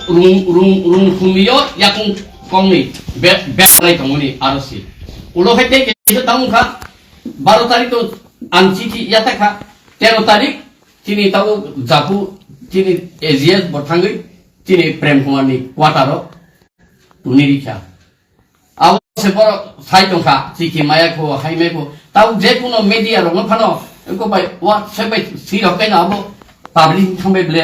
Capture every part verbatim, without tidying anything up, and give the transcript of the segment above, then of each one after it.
rung, rung, rung khumio yakung kongni be-, belai tongmani aro si. Ulo hai tei kaisa tamo kha, baro tarik to ang chithi yathai kha, tero tarik chini tabo japu chini A G S bo thangwi chini Prem Kumar ni quarter o tuni rikha. Abo se borok sai tongkha, chikhi maya kho, hai maya kho. Tabo je kuno media rokno phano, eko bai, wa, se bai, si rok kaino abo public thangbai ble,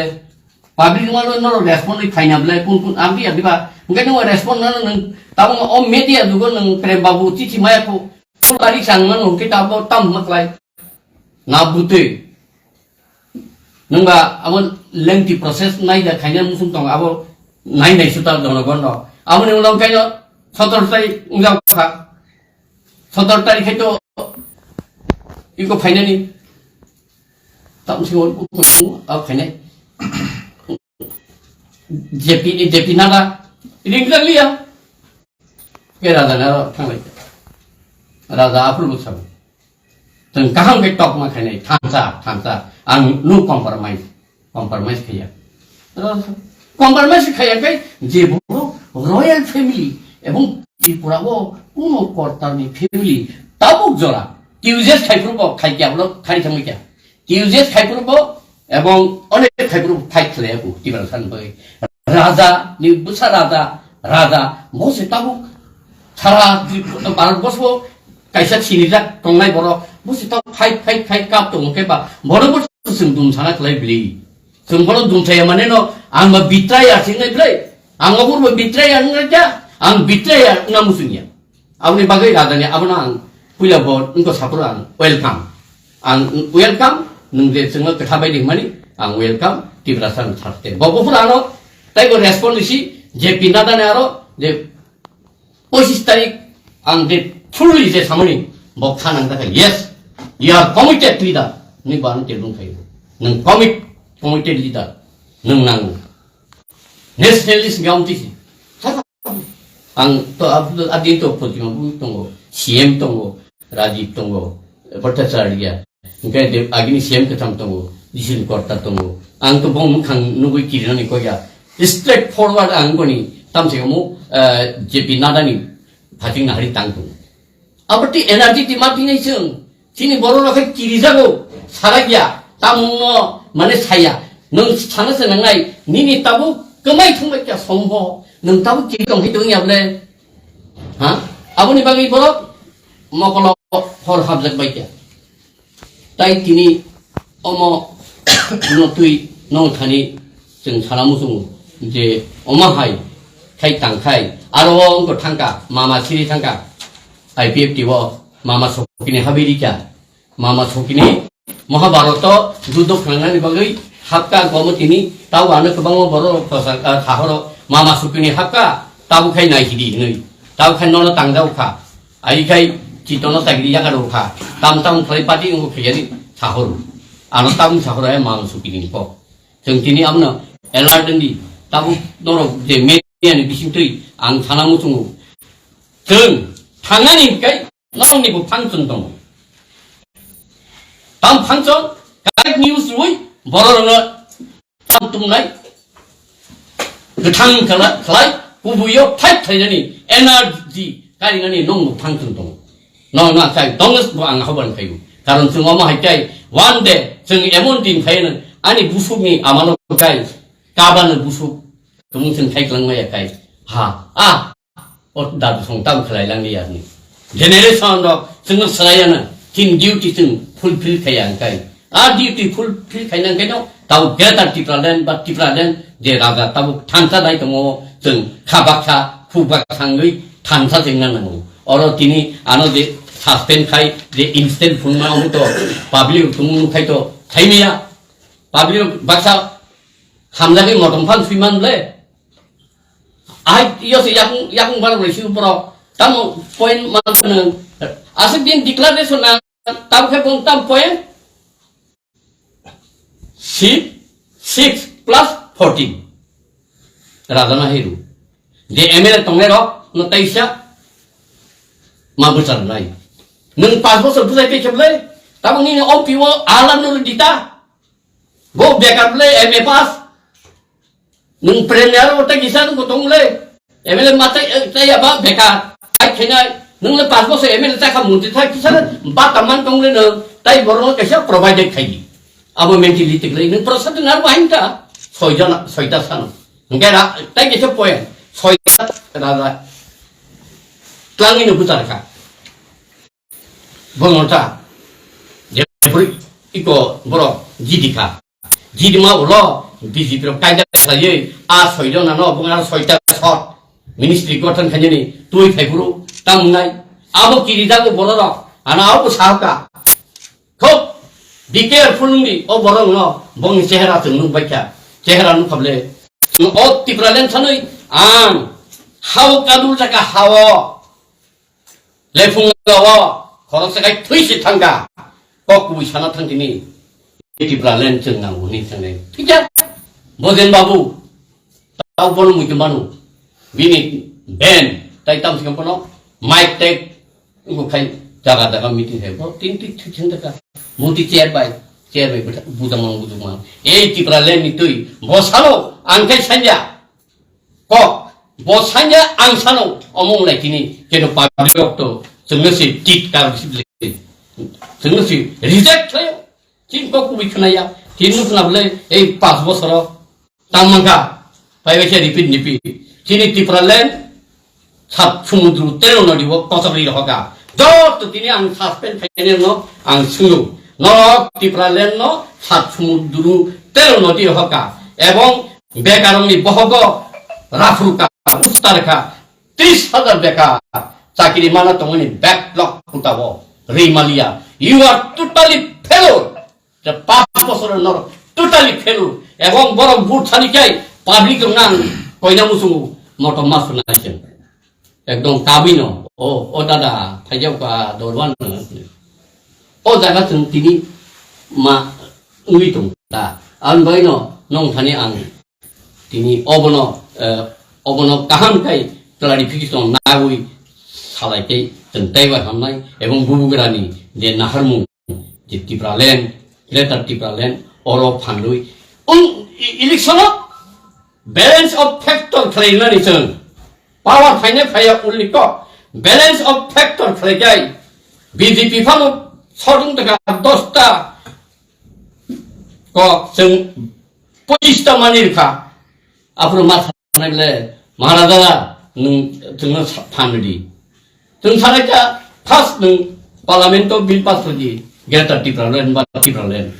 public wano norok respond ni phaina ble, kun kun ambi ambi ba, hingke nung respond nano nung, tabo o media dugo nung Prem Babu, chikhi maya kho, tabo ari chang mano, hingke tabo tam maklai. Na butwi. Nungba abo lengthy process nai da khaina musung tongo, abo nai nai suta dono gondo. Aboni ulo kaino sotor tai ungjak kha. Sotor tai khai to iko phainani. Tam si wal ko abo khainai. J P, J P Nadda. Ringkha liya. Ke raja na thanglai. Raja apul buksa. Tong kaham ke tok ma khainai. Thansa, thansa. Ang no compromise. Compromise khaya. Compromise khaya kai je boro royal family ebong Tripura o kuno kortar ni family tabuk jora. Q J S khai phuru bo khai kya bolo khari thangwi kya. Q J S khai phuru bo ebong onek khai phuru fight khlai aku Tiprasa ni bagwi. Raja ni bwsa raja, raja bo se tabuk sara Trip-, Bharat borso kaisa sinijak tongnai borok bo se tabuk fight, fight, fight kap tongo khe ba borok bo chwng dum sana khlai bili. Chwng bono dum saya mane no ang ba betrayer singnai bili. Ang obor bo betrayer wngkha, ang betrayer wngna muchungya. Aboni bagwi rajani abono ang puila bo wngkha saphuru ang welcome. Ang welcome, nwng je chwngno kwtha bai ringmani, ang welcome, Tiprasa ni sakte. Bo buphuru ano taibo respond risi, J P Nadda ni aro je pochis tarik ang je fully je samani bo kha nang dakha, yes, you are committed leader, ni bo ano tebung khai. Nwng commit, committed leader, nwng nango. Nationalist gam tisi. Ang to ab-, abdi to Protima bu tongo, C M tongo, Rajiv tongo, Bhattacharya. Hingke de agini C M kwtham tongo, Jisun Korta tongo. Ang to bong mukhang nugui kirinani koya. Straight forward ang boni tamse mo, eh, J P Nadda ni phating nahari tang tongo. Abo twi energy twi ma twi nai chwng. Chini borok rok khe kirijago. Sarakya. Tamungno mane saya. Nwng sana se nangnai. Nini tabuk kwmai thangbai kya sombo. Nwng tabuk kiri tong hi tong ya ble. Ha? Aboni bagwi borok mokolo hor habjak bai kya. Tai tini omo no twi nong thani chwng sana muchungo je omo hai khai tang khai aro o wngkha thangka mama siri thangka I P F T o mama sokini habiri kya mama sokini Mahabharata o judo khangnani bagwi hapka gomo tini tau ano kwbangma borok rok thosar, ah, thahoro mama sokini hapka tabu khai nai hidi hinwi tau khai nono tangjao kha. Ari khai chitono tagiri yakarok kha. Tam tam khlai party wngkha khaiyani sahoro. Ano tam sahoro hai mama sokini kok. Chwng tini amno alert wngdi. Tabuk norok je media ni bisingtwi ang sana muchungo. Chwng thangnani hwnkhe norokni bo function tongo. Tam function correct news rwi bororokno tam tumnai. Kwthang kala-, khlai, kubuio fight khlainani energy karinani nongbo function tongo. No, no, chai, donges bo ang haban khayu. Karon chwng omo hai chai, one day, chwng emon din khaino, ani busukni amano chai, kabano busuk, tumung chwng khai kwlangmaya kai. Ha, ah, o dadu song tam khlai langli yarni. Generation rok chwngno swlaiya na, chini duty chwng fulfill khaiya ang kai. A duty fulfill khaina ang kai no, tau Greater Tipraland ba Tipraland je raja tabuk thansa nai tongo, chwng kha baksa, khu baksa wngwi thansa chengna nango. Oro tini ano je suspend khai, je instant phunukma omo to public tumung khai to, khai maya. Public baksa hamjagwi motom phan swiman ble. Ai, iyo se yakung, yakung bar resi borok. Tamo point ma nang. Asik din declaration na, tam khe bong tam point. Six, six plus fourteen. Raja na heru. Je M L A tongnai rok, no taisa. Ma bwchar nai. Nung pas bosor bwchai pe kheble. Tamo nini O P O alam no dita. Bo bekar ble M A pass. Nwng premier o tei kisa nwng tong le. M L A ma tei, eh, tei ya ba bekar. Ai khainai. Nwng le pas bosor M L A ta kha mantri thai kisa le ba taman tong le nwng. Tai borok no kaisa provided khai di. Abo mentality le nwng prasad na ba hinta. Soi jona, soita sano. Hingke ra, tai kaisa point. Soita ra ra. Tlangi no butar kha. Bono ta, jepuri iko borok jidi kha. Jidi ma ulo B J P rok kaida khlaiwi a soi jona no bung ar soita sot ministry gothon khainani twi phai phuru tamo nai. Abo kiri jago borok rok, ano abo sahka. Khub be careful wngdi o borok no bongni chehera chwng nuk baikha. Chehera nuk khable o Tipraland sanwi ang hao kadul jaka hao. Lephungo khoroksa khai thwi se thangkha. Kok kubui sana thang tini. Tipraland chwng nango hwnwi sanai. Thikya. Bojen babu. Tau bono muitu manu. Bini ben. Tai tam sikam pono. Mic tag. Ngo khai jaga jaga meeting hai. Bo tin tik thwi thang taka. Muti chair bai. Chair bai buta, buta mang buta mang. Ei Tipraland ni twi. Bo salo. Ang khai sanja. Kok, bo sanya ang sano omong lai tini, keno public rok to, chwngno se tit kar bisi bile, chwngno se reject khlaio, chini kok kubui khwnaya, chini khwna bile, ei pas bosoro, tang mangkha, pai bai se repeat nipi, chini Tipraland, sat sumudru tero nodi bo kochok ri rohoka, joto tini ang suspend khainai no, ang sunu, norok Tipraland no, sat sumudru tero nodi rohoka, ebong Bekarokni bohogo raphru ka, ustar ka, tris hajar bekar chakiri mana tongmani backlog puta o rwi maliya. You are totally failure. Je pas bosor nor totally failure. Ebong borok vote sani kai public rok nang koina musungu motom mas nai sen. Ekdom kabui no, o, o dada, thaijak ba dorban no. O jaga chwng tini ma wngwi tong ta. Ang bai no nong thani ang tini obono, eh, obono kaham kai clarification nagwi salai kai chwng taiwa hamnai ebong bubugrani je naharmung je Tipraland, Greater Tipraland, oro phandui. Ung, i-, election o balance of factor khlainani chwng. Power phainai phaiya ulni kok. Balance of factor khlaikai. B J P phano sodung taka dosta kok chwng pochista mani rikha. Aphuru ma thanai le, Maharaja, nwng chwngno sa-, phan rwdi. Chwng sanai kha, first nwng Parliament o bill pass rwdi, Greater Tipraland ba Tipraland.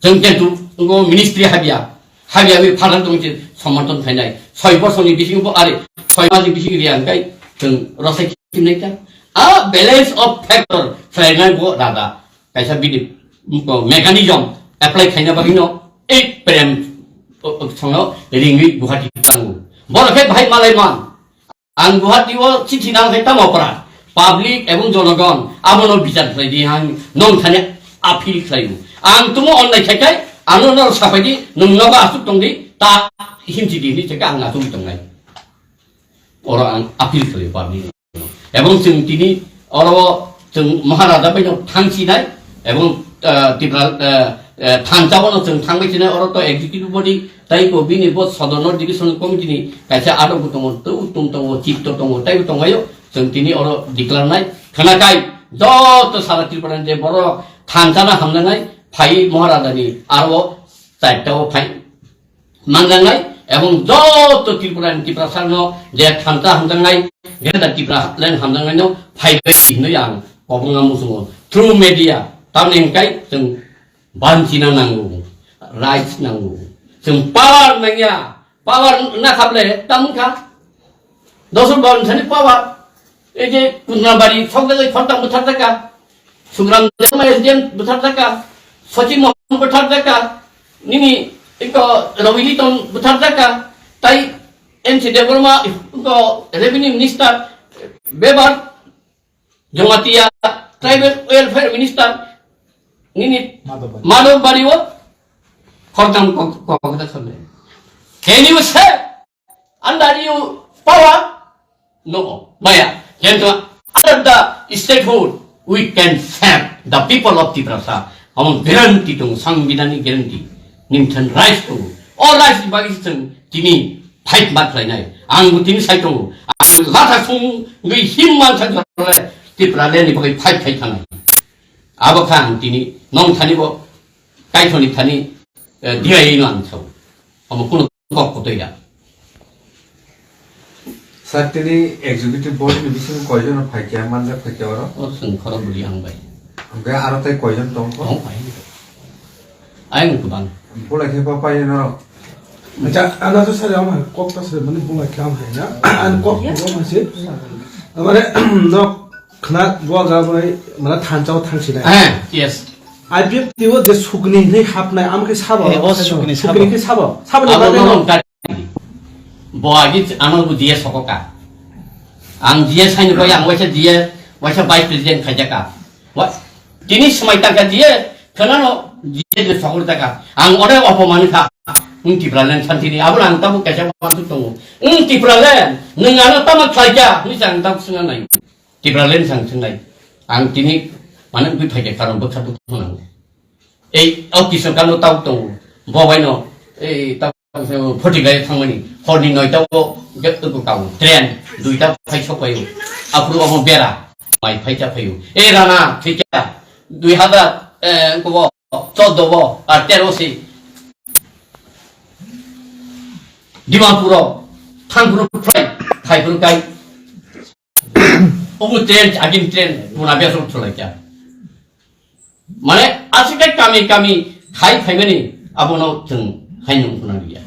Chwng kintu ngo ministry habya, habya wi phalang tong se somaton khainai. Soi bosoni bisingo bo are, soi masni bisingo riya hwnkhe chwng rosai khimnai kha. A balance of factor khlainai bo rada. Kaisa bini, mm, mechanism apply khaina bagwi no ei prem, o, o, songo ringwi Guwahati tango. Borok khe bahai malai man. Ang Guwahati o chithi nang khe tamo pra. Public ebong jonogon abono bichar khlai di hang nong thani appeal khlai. Ang tumo onnai khai khai ano no sapai di nong nogo asuk tong di ta himchi di ni cheka ang asuk tong nai. Oro ang appeal khlai public. Ebong chwng tini oro chwng Maharaja bai no thangsinai ebong, ah, Tipra, ah, ah, thansa bono chwng thangbai sinai oro to executive body tai ko bini bo sodor no division committee ni kaisa adok bo tongo, tei uttom tongo, chipto tongo, tei bo tongo chwng tini oro declare nai khana kai joto sara Tripura ni je borok thansa na hamnanai phai Maharaja ni aro charta o phai manjaknai ebong joto Tripura ni Tiprasa no je thansa hamjaknai, Greater Tipraland hamjaknai no phaibai hinwi ang kobongma muchungo through media tamni hwnkhe chwng banchina nango, rights nango, chwng power nangya, power nakhaple tamungkha. Dosol Babu thani power. Ei je Kundrabari sokdagwi khortam bwtharjakha. Sugram Debbarma S D M bwtharjakha. Sachin Mohan bwtharjakha. Nini eko Ravi Liton bwtharjakha. Tai N C Debbarma eko Revenue Minister. Bebar Jamatia Tribal Welfare Minister. Nini Madhobari. Madhobari o khortam kok-, kok-, kok-, kok-, Can you say under you power? No. Maya, kintu under the statehood, we can save the people of Tiprasa. Amon guarantee tung, sangbidhani guarantee. Nimthan rights tung. O raisi bagwi se chwng tini fight ma khlainai. Ang bo tini sai tongo. Ang latha sungwi him mansa jorale Tipraland ni bagwi fight khai thangnai. Abo kha ang tini nong thani bo kaithoni thani, eh, diya ino ang sao. Omo kuno kok kotoi da. Sir, tini executive board ni bisingo koijon phaikya, manjak phaikya oro? O chwng khoro bwrwi ang bai. Hwnkhe aro tei koijon tongkho? Tong bai. Ayang kwbang. Bulai khe ba pai norok? Acha, ano to sir, ang kok ta sir, mani bulai khe ang hai na. An kok ko ma se. Amare, no, khna gua ga bai, mana thanchao thangsi dai. Eh, yes. I P F T o je sukni hinwi hapnai, am khe sabo. Eh, o sukni sabo. Sukni khe sabo. Sabo ni bagwi no. Bo agi ano bo diye sokoka. Ang diye saini koi ang waisa diye, waisa vice president khaijaka. Wa, tini swmai tangka diye, khwnano diye de sokor taka. Ang ore opoman kha. Wng Tipraland santini, abo ang tamo kaisa wansuk tongo. Wng Tipraland, nwng ano tamo khlaika, hinwi ang tamo swngna nai. Tipraland sang thwngnai. Ang tini mane bui phaikha karon bwkha bwkha nango. Ei, o Kishore Kant no tau tongo. Bo bai no, ei, tau photi gai thangmani. Horni noita o ge-, ge-, kau train, duita phai sok paio. Aphuru omo bera, mai phai cha paio. Ei, Rana, thikya, dui hazar, eh, ko bo, choddo bo, ar tero si. Dimapuro, thangphuru phai, phaiphuru kai. Obo train, agin train, puna besok chulai kya. Mane, aswk khe kami kami khai phaimani abono chwng haino wngkhwna liya.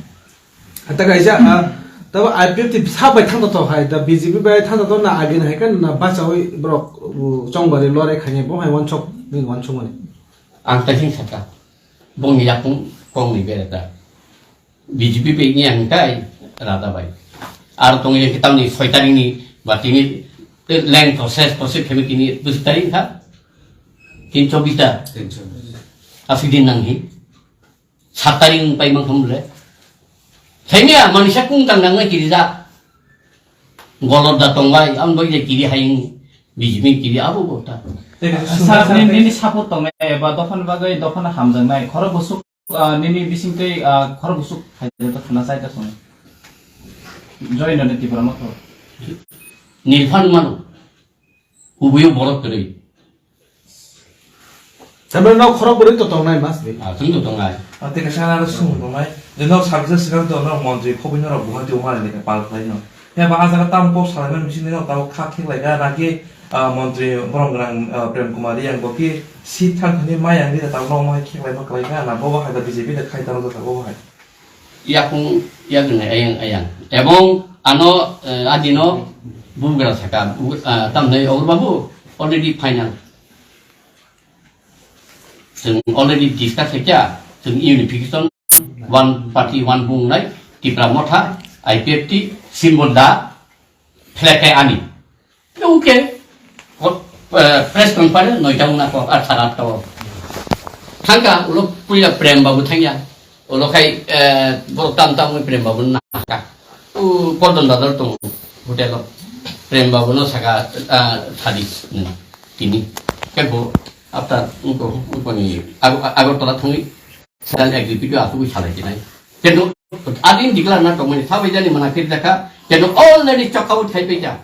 Ata kaisa, ah, tabo I P F T sa bai thang to hai, da B J P bai thang to na agin hai kan na bachawi borok, uh, chongbari lore khaini bo hai wansok ni wansok mani. Ang kaising saka, bongni yakung kongni bereta. B J P bai ni ang kai rada bai. Ar tong yang kita ni soi tarik ni ba tini leng proses proses kami tini bus tarik kha. Tin chobis ta. Tin chobis. Asik din nang hi. Sat tarik pai mang kham le. Thainia manisa kung tang nang nai kiri ja. Golor da tong bai, ang bai je kiri hai B J P kiri abo bo ta. Sir, nini, nini support tong nai ba dophani bagwi dophani hamjak nai. Khoro busuk Ah, nini bisingtwi, ah, khorok busuk khaijak khna chai ta song. Joy nani Tipra motho. Nirphan mano. Kubuyo borok kwrwi. Tamar no khorok bwrwi to tongnai mas di. Ah, tong to tongnai. Ah, tei kaisa aro sung tongnai. Je no sabisa sikang to no montri khobwi no rok buhati umar ni pal khlai no. He ba a jaga tam kok salaimani bisingtwi no tabok kha khiklai kha naki, ah, montri borom gwnang, ah, Prem Kumar Reang bo ki seat thang thani mai ang di ta tabok no mai khiklai ma kwlai kha na bo bo hai da B J P da khai ta rwjak bo bo hai. Yakung yakni ayang ayang. Ebong ano, eh, adino bugra saka, bu-, ah, tamnai Ogor Babu already final. Chwng already discuss khaikha, chwng unification, one party, one bung nai, Tipra Motha, I P F T, symbol da, flag hai ani. Okay. Ko-, eh, press conference noita wngna ko, ah, sara to. Thangka, ulo puila Prem Babu thangya. Ulo khai, eh, borok tam tam wngwi Prem Babu naka. U Pordon Bazar tongo hotel o. Prem Babu no saka, ah, sadi, hmm, tini. Khe bo after wngko, wngkoni Ago-, Agartala thangwi sal executive asugwi salai jinai. Kendo adin declare na tongmani sabai jani mana khe jaka. Kendo already chokka out khai paija.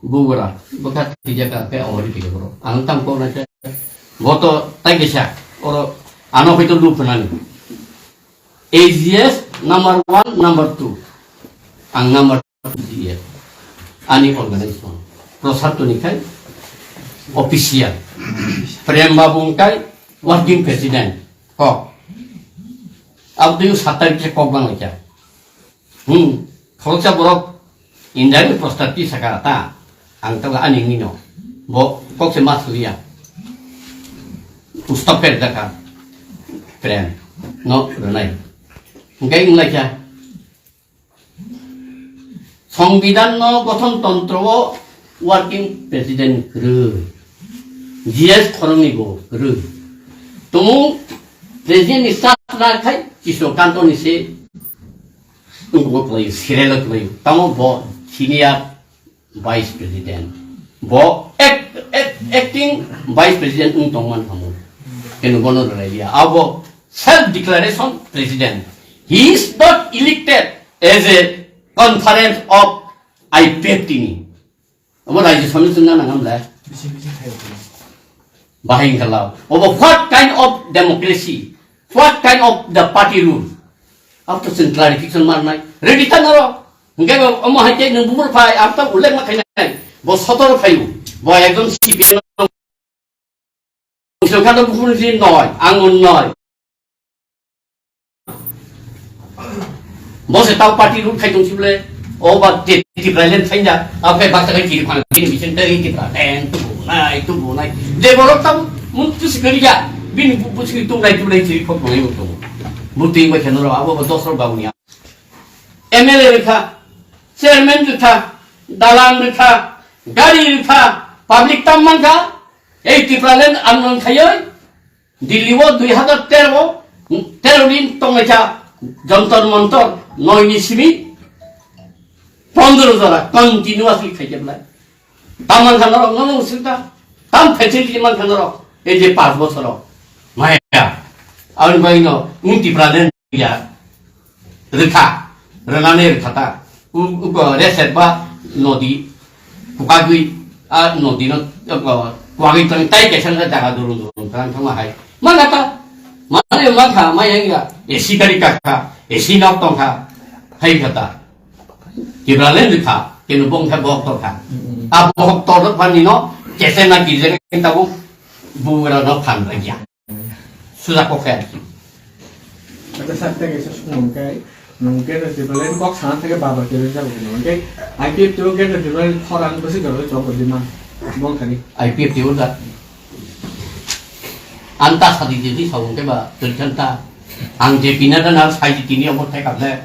Bubura, bwkha twijak kha, khe awari twijak bro. Ang tang kok na khe, bo to tai kisa, oro ano hoito lup nani. A G S number one, number two. Ang number two G S. Ani organization. Prasad to ni khai official. Prem Babu kai working president. Kok. Abdul satai khe kok bang kya. Hmm, khoroksa borok India ni prostat ti saka ta, ang tabla ani wngwi no. Bo kok se mas liya. Stop khe da ka. Prem. No, rwnai. Hingke wng lai kha. Songbidan no gothon tontro o working president kwrwi. G S khoroknwi bo kwrwi. Tumung president ni staff na khai Kishore Kant ni se Wngkukgo kwlaiyo, serial o kwlaiyo. Tamo bo senior vice president. Bo act-, act-, acting vice president wng tongman kamo. Keno bono rwlaiya. Abo self declaration president. He is not elected as a conference of I P F T ni. Omo Rajya Sabha ni chwngna nangam le. Bisi bisi khai. Bahai wngkha lao. Obo what kind of democracy? What kind of the party rule? After chwng clarification marnai. Ready ta noro. Hingke bo omo hai te nung bubur phai, after ullek ma khainai. Bo sotor phayu. Bo ekdom C P M. Songkha to buphuru si noi, ang un noi. Bo se tau party rule khai tong sibole, o ba te Tipraland thainda, a khai baksa khai chiri phang, bini bising te Tipra, teng, tubu nai, tubu nai. De borok tau, mun tu sikari ya, bini bu, bu sikari tung nai, tung nai, chiri phok nai, tung. Bu ting ba khenoro, abo ba dos rok ba unia. M L A rikha, chairman rikha, dalan rikha, gari rikha, public tam mankha, ei Tipraland andolon khayoi, Delhi o dui hazar tero, tero din tonglaikha Jantar Mantar noi ni simi pondro jora continuously khaikhe belai. Tam mankha norok, nono swngkha. Tam facility mankha norok. Ei je panch bochoro. Maya. Aboni bagwi no, wng Tipraland ya. Rwkha. Rwnani rwkha ta. U-, uko reset ba nodi. Kukagwi, a nodi no, uko, kuagwi tong tai kaisa jaga durung durung tang thangma hai. Mankha ta. Mane mankha, maya ya. A C gari kakha. A C nok tongkha. Hai kha ta. Tipraland kha, kenu bong kha bohok tor kha. Mm, mm. A bohok tor phani no, kese na kirje khe tabuk, bugra no phan ragya. Suja ko khe. Ata sakta kesa sumon kai, nung khe Tipraland kok sana thake baba khe rung jago nung khe, I P F T o khe Tipraland khorang bwswk jora chok di man, bong thani. I P F T o da. Anta sadi di di sawung ke ba, terkanta. Ang je pina dan harus haji tini omor thai kaple.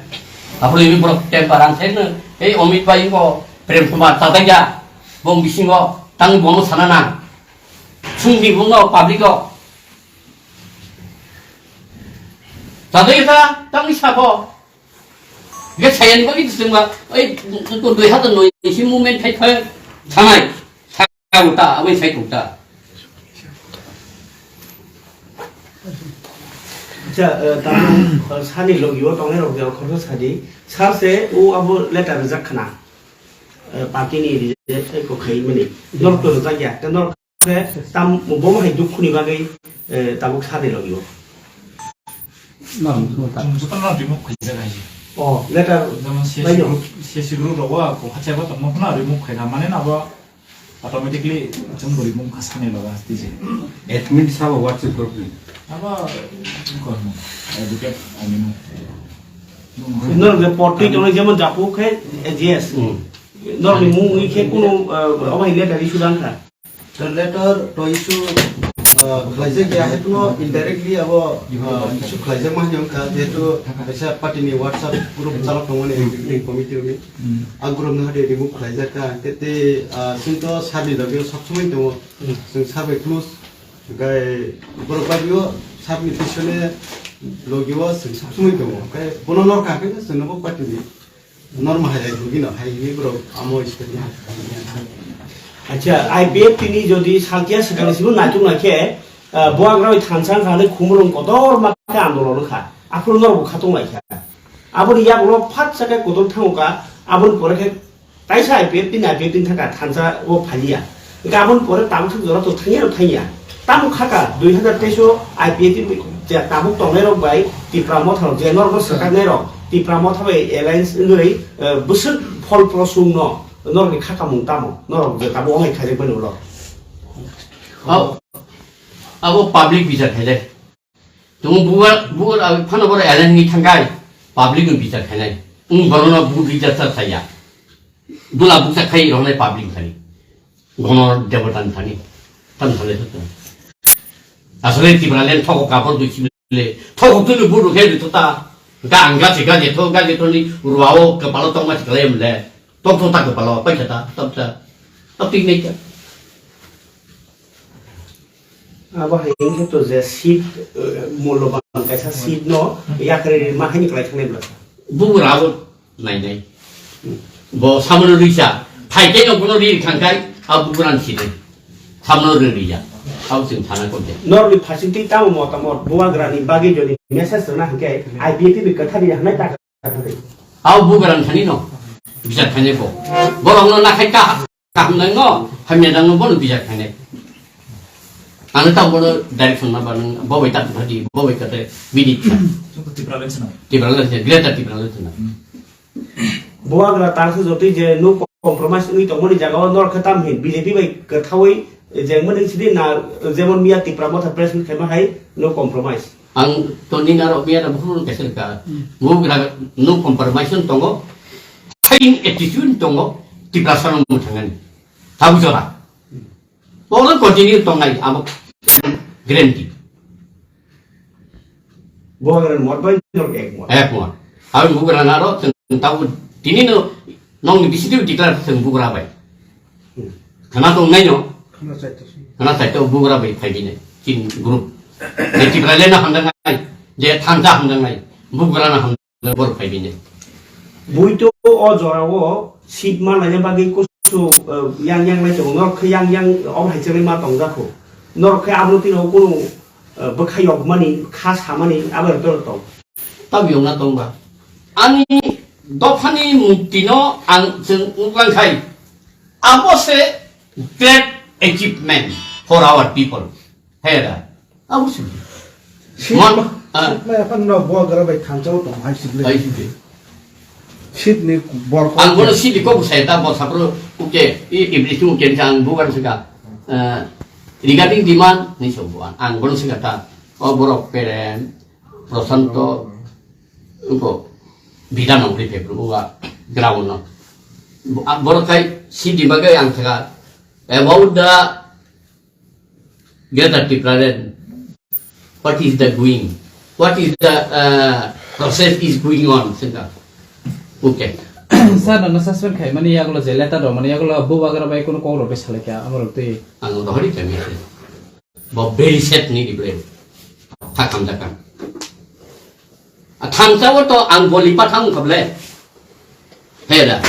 Apun ini borok temper ang sen, eh, Omit Bhai ko, Prem Kumar, tata ya, bong bising ko, tang bong sana na. Sung di bong ko, public ko. Tata ya ta, tang ni sabo. Ge sayani bagi disengba, oi, ko dui hazar noi si movement thai thai thanai, thai uta, aboi sai uta. Acha, eh, tamo, eh, sani logi o tongnai rok jao khoroksa sadi, sar se o abo letter rijak khana, eh, party ni rijak, eh, ko khai mani, norok to rijak ya, te norok Khe tam bo hai dukhu ni bagwi, eh, tabuk sadi logi o. Norok thung ta. Chwng joto no remove khaijak hai. Oh, letter. Jemon C S C bai no. Group, C S C group rogo ko hacha ba tongma phano remove khaina mane na ba automatically chwng bo remove kha sani loga tije. Admin sabo WhatsApp group ni. Aba ko no. Advocate ani no. Norok je portwi tongwi jemon japu khe A G S. Hmm. Norok ni mung wi khe kuno, eh, obo hai letter issue dang kha. To letter to issue, uh, khlaijak ya, hai phano indirectly abo, uh, issue khlaijak ma hinwi wngkha, jehetu kaisa party ni WhatsApp group chalok tongmani executive committee rokni. Hmm. A group no hade remove khlaijak kha, te, te, uh, chwng to sir ni logi o sob somoi tongo. Hmm. Chwng sir bai close, gai borok bai o sir ni pisone logi o chwng sob somoi tongo. Kai bono nor kha khe chwng no bo party ni. Norma hai hai bugino hai hini borok amo state ni hai. Acha, I P F T ni jodi salkia swkang simi naituk naikhe, ah, buagra bai thansa wngkha hwnwi khumulwng kotor ma khe andolon wngkha. Aphuru norok bo khatung laikha. Aboni yagulo phat sakhe kotor thango kha, aboni pore khe taisa I P F T ni I P F T ni thangkha thansa o phaliya. Hingke aboni pore tabuk thang jora to thangya no thangya. Tamo khaka dui hazar teis o I P F T je tabuk tongnai rok bai Tipra Motha rok je norok swkaknai rok Tipra Motha bai alliance wngwi, eh, bwswk phol prosung no norok ni khakamung tamo norok je tabuk ongai khaijak mani ulo. Abo, abo public bichar khailai. Tongo bubar, bubar, ah, phano borok alliance ni thangkai, public no bichar khainai. Wng bono no bu register khaiya. Bula bukcha khai roknai public thani. Gono debota ni thani. Tam thale thata. Asole Tipraland thoko kapor dui chibile. Thoko tulu bu rokhe ri thata. Ga ang gachi gachi tho gachi tho ni ruao kepalo tongma chikalai mle. Tok tho ta kepalo paisa ta. Tam ta. Tam tik nei ta. Abo hai wngkhe to je seat, eh, mulloban kaisa seat no yakarwi rima haini kwlai thangnai bwlasa. Bugra abo nainai. Hmm. Bo samano risa. Phai khe no bono ri thangkai, abo bugrani sinai. Samano ri rija. Hau chwng thana kok de. Norni phaisingtwi tamo motamot bubagrani bagwi jodi message rwna hwnkhe I P F T ni kwthani hwnwi ta kwthani. Hau bubagrani thani no. Bijak khainai bo. Borokno nakhai ka. Kaham nang no, hamya nang no bono bijak khainai. Ano ta bono direction ma ba nang, bo bai ta thadi, bo bai kate bini. Chungko Tipraland sina. Tipraland sina, Greater Tipraland sina. Bubagra tangsa jotoi je no compromise wngwi tongmani jagao nor khe tam hin B J P bai kwthaui jengmani sidi na, jemon miya Tipra Motha press meet khaima hai no compromise. Ang to nini aro miya da bukhuk kaisa ka. Bubagra no compromise tongo. Fighting attitude tongo Tiprasa no muthangani. Tabu jora. Bo continue tongnai abo guarantee. Bubagrani mot bai nok ek mot. Ek mot. Abo bubagrani aro chwng tabuk tini no nokni bisingtwi declare chwng bubagra bai. Hmm. Khana tongnai no. Khana saito. Khana saito bubagra bai phaibinai. Chin group. Je Tipraland no hamjaknai. Je thansa hamjaknai. Bubagrano ham Bor phai bini. Bui to o jora o seat ma laina bagwi kusu, eh, yang yang lai tongo. Norok khe yang yang o hai chengwi ma tong jakho. Norok khe abro tino kunu, eh, bwkha yokmani, kha samani abo to tong. Tab yongna tong ba. Ani dophani mukti no ang chwng uklang khai. Abo se great achievement for our people. Hera. Abo sibli. Seat Mon, ma, ah. Seat ma yapan no bubagra bai thansa o tong hai sibli. Hai sibli. Seat ni bor ko. Ang bono sibli ko busai ta bo sapro uke, i, ibli tu uke ang bubagra sika. Eh, regarding demand ni so buan. Ang bono sika ta. O borok Peren, Prosanto, uko bida nong ri pepru uwa ground no. Bo-, a, borok kai sibli bagai ang sika. About the Greater Tipraland, what is the going? What is the, uh, process is going on? Sengka. Okay. Sir, nono suspend khaimani yagulo je letter rwmani yagulo bubagra bai kunu kok rok bai salai kha, amo rok twi. Ang rohori kami ase. Bo very sad ni dibre. Thakam dakam. A thansa o to ang boli pathang kable. He da.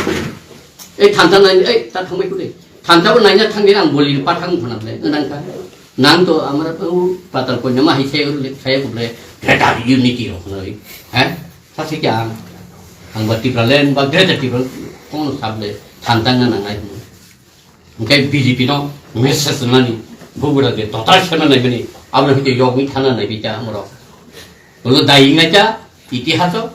Ei thansa nai, ei ta thangbai kule. Thansa o naina thangni ang boli pathang khona ble. Nang ka. Nang to amara to patal ko nama hi se le sai kable. Greater unity ro khona. He? Sa se kya ang. Ang ba Tipraland ba Greater Tipraland kono sable. Thansa na nangai. Hingke B J P no message nani, bubagra de total sema nai bini, abro hingke yogni thana nai bita amro. Bolo dai nai ta, itihaso,